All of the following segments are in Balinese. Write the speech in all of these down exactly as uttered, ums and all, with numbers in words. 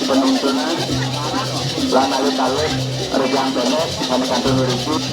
Penuntunan lan alit-alit rejang pendek kami kantun ribut.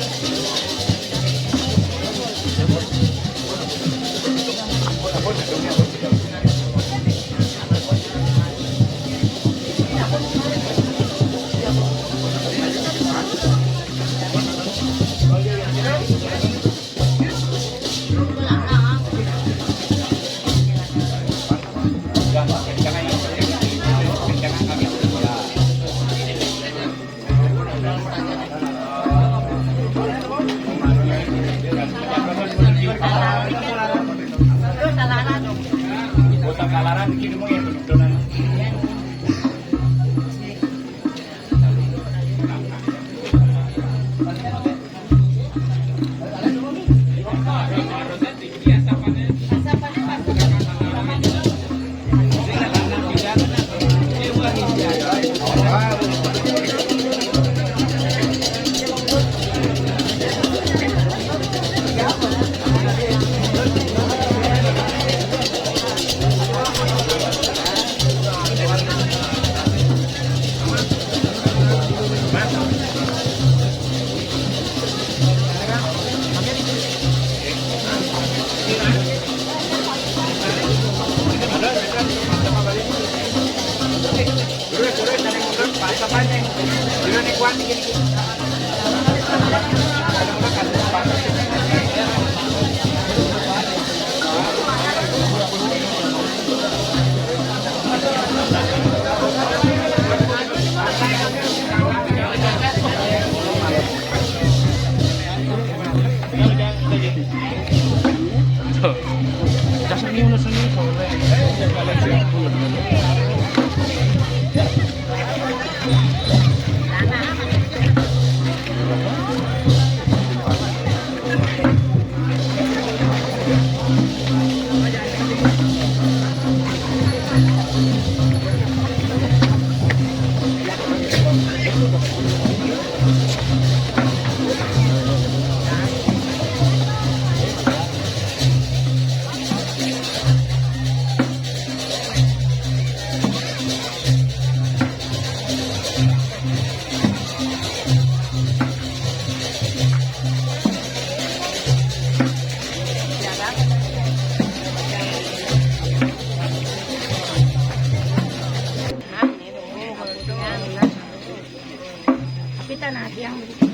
Tapi tanah tiang begitu.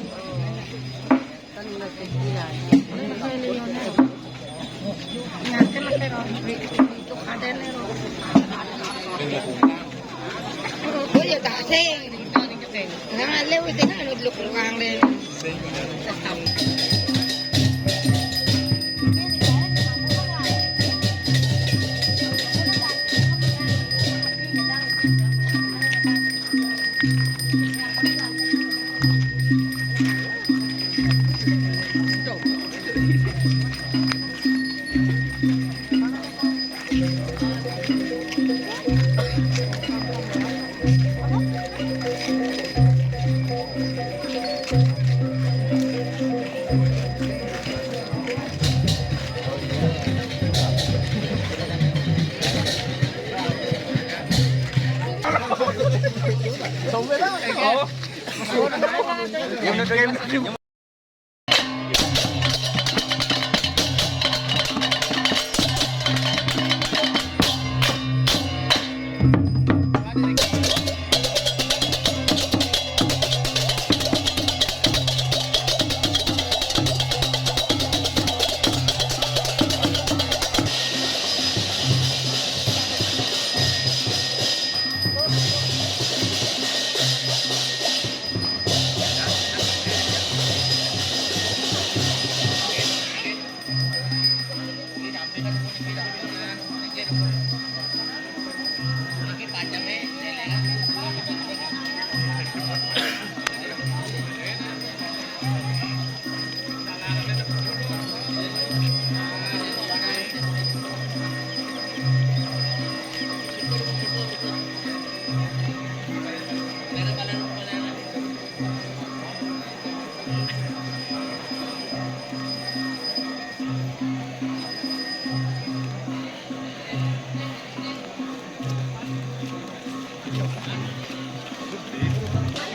Kan udah kegilaan. Ini saya Lionel. Nyata mah terus. Itu ada nih, Ro. Oh, ya, tak sih. Nah, lewat itu kan udah keluar deh.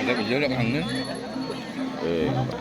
Ada kerja dah kangen. Eh, apa?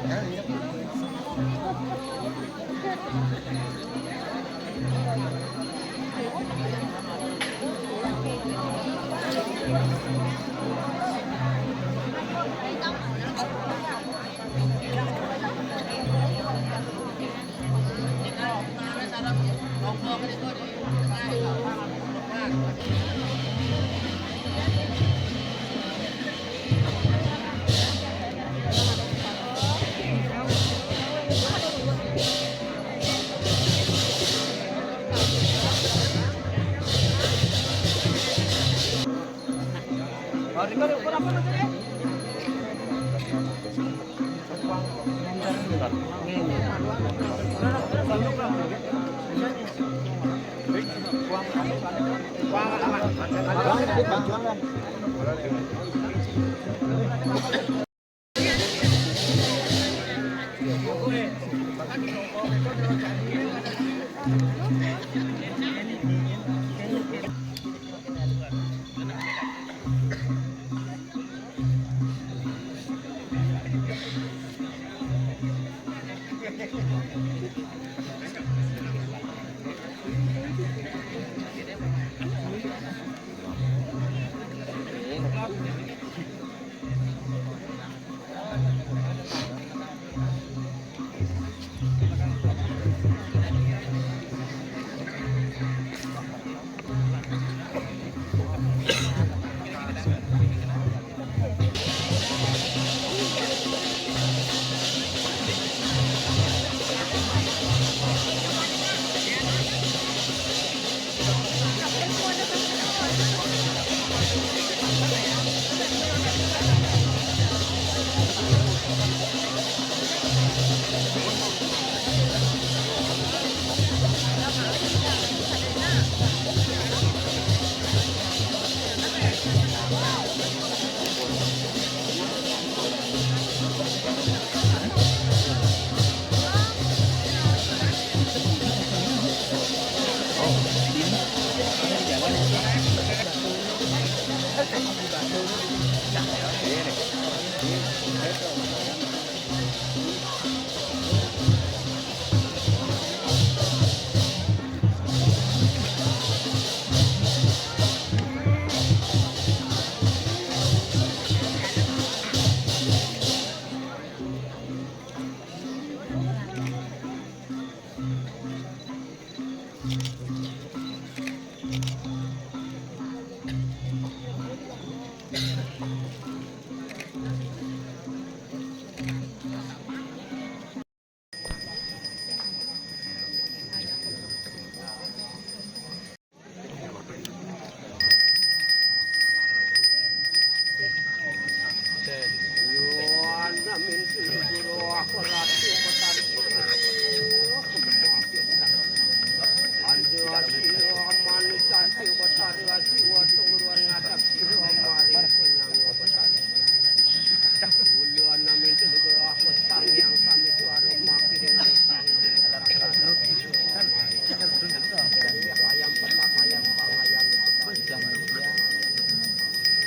Ayam petak, ayam pangayam.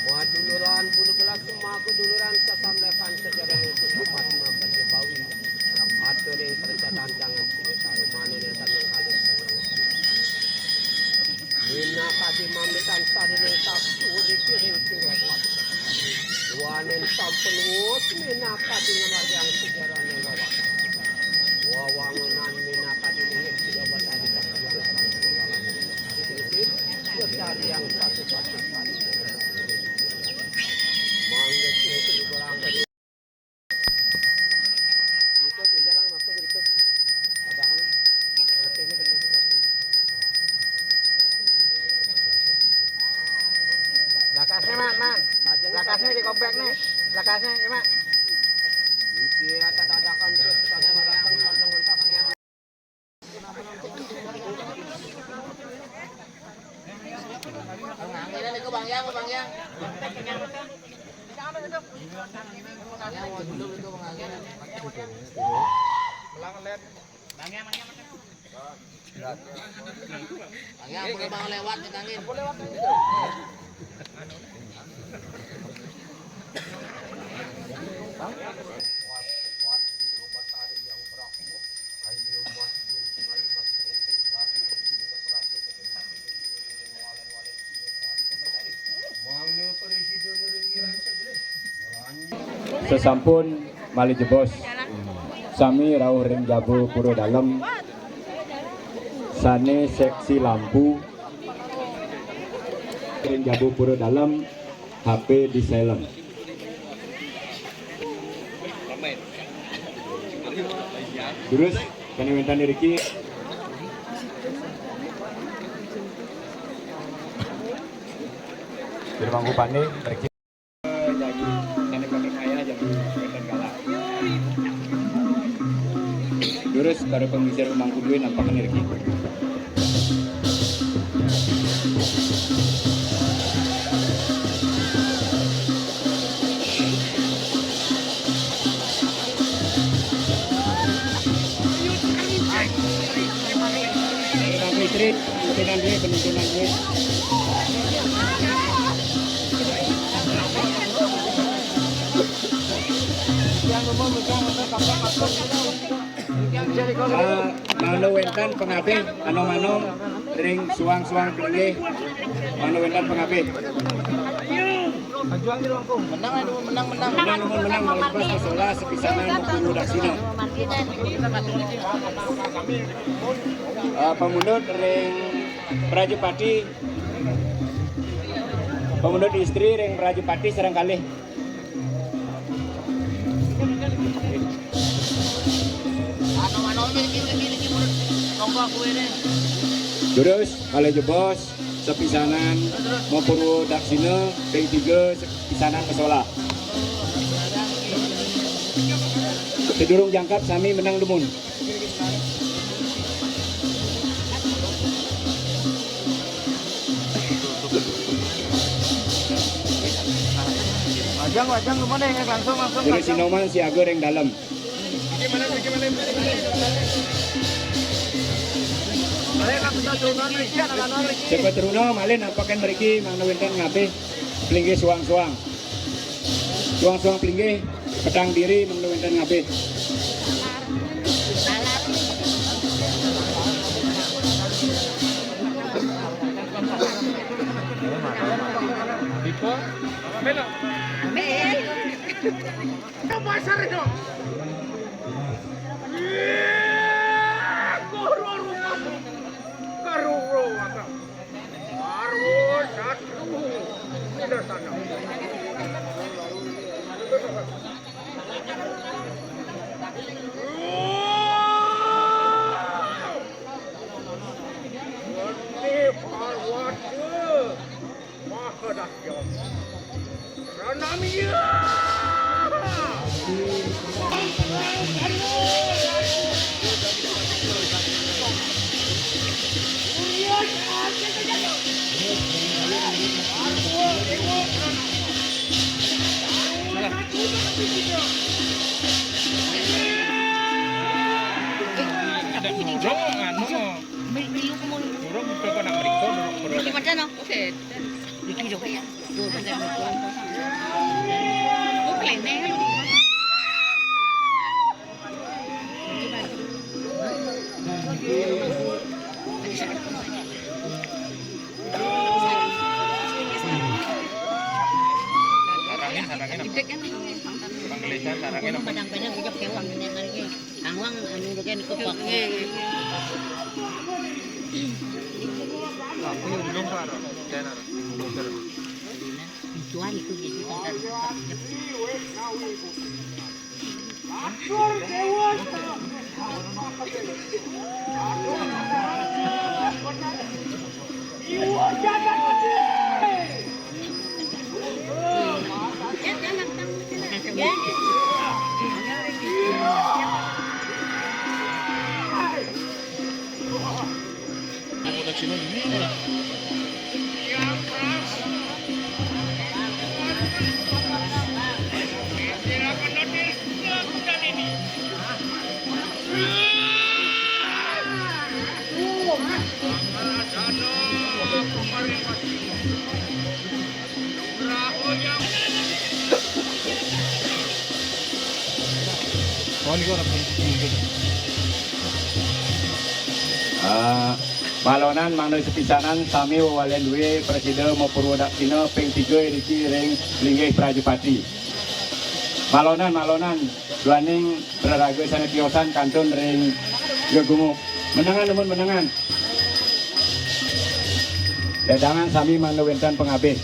Maduluran bulu gelas, semaku duluran sasamlekan sejarah itu tempat makan bawi. Aturing percataan tangan sini tahu mana yang kami kali. Mina kadi mamitan sadene sapsu dikiring kirepat. Wanen sampun wus mina kadi ngamargiang sejarah ning wawang. Wawangunan mina kadi ningin sida batadi kasihan. Becari yang satu-satu kali. Mangga sini barang. Ikut, jarang masuk, ikut. Padahal letihnya gede. Lakasnya, Man, Man. Lakasnya di komplek nih. Lakasnya, ya, Mak. Iki ada dadakan tuh, kita datang, datang, datang. Bang Yang, Bang Yang. Bang Yang, mau dulu itu, Bang Yang. Bang Yang, boleh Bang lewat, ditangin. Sesampun malih jebos, sami rauh ring jaba pura dalem, sane seksi lampu ring jaba pura dalem, H P di silent. Durus, sane wenten iriki. Durus, para panglisir mangku duwe nampakan iriki. Istri, penontonan duwe, penontonan duwe. Yang umum, yang umum, kapok, kapok. Ah, mangda wenten pangabih, anom-anom ring suang-suang plinggih. Mangda wenten pangabih. Menang, menang, menang. Menang, menang, malih jebos masolah, sepisanan mapuru daksina. Ah, pamundut ring Prajapati, pamundut istri ring Prajapati sareng kalih. Durus, malih jebos, sepisanan mapuru daksina, ping tiga, sepisanan masolah. Sadurung jangkep sami menang dumun. Wajang, wajang, lu mana yang langsung, langsung. Durus, Sinoman siaga ring dalem. Sapa truna malih nampakan mriki mangda wenten ngabih plinggih suang-suang. Suang-suang plinggih, petang diri mangda wenten ngabih. Pasar itu. Iya, guru rumah. Guru rumah. Arwah satu. Tidak sana. Ini Parwata. Mahadasya. Pranamya. Ada burung, anu. Burung, coba nak meriksa, burung, burung. Gimana, no? Oke. Iki lho. Tuh, bener, bener. Oh, kleneng. Sarangin, sarangin apa? Gede kan? Pangkelisan, sarangin apa? Padang-padang, udah kewang, ini kan, ini. Angwang anu kan kepak. Nggih, nggih. Aku yang belum, Pak. Channel. Tuan itu jadi tentang. Atur dewa. Iwa jagat gede. Ah, malonan mangda sapisanan sami wawalian duwé prasida mapurwa daksina ping tiga iriki ring linggih Prajapati. Malonan, malonan, duaning raraga sané tiosan kantun ring gegunguk. Menengan, dumun menengan. Ledangan sami mangda wénten pangabih.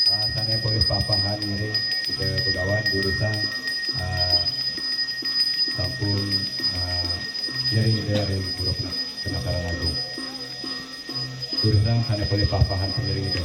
Ah, sané polih papahan ngiring Ida Begawan durusang, ah, sampun, ah, ngiring Ida ring Pura Pena-, Penataran Agung. Durusang sané polih papahan pangiring Ida.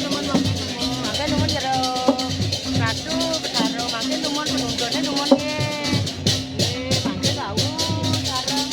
Mangke nuwun jero ratu, Betara, mangke nuwun penuntune nuwun nggih. Nggih, mangke wau sareng.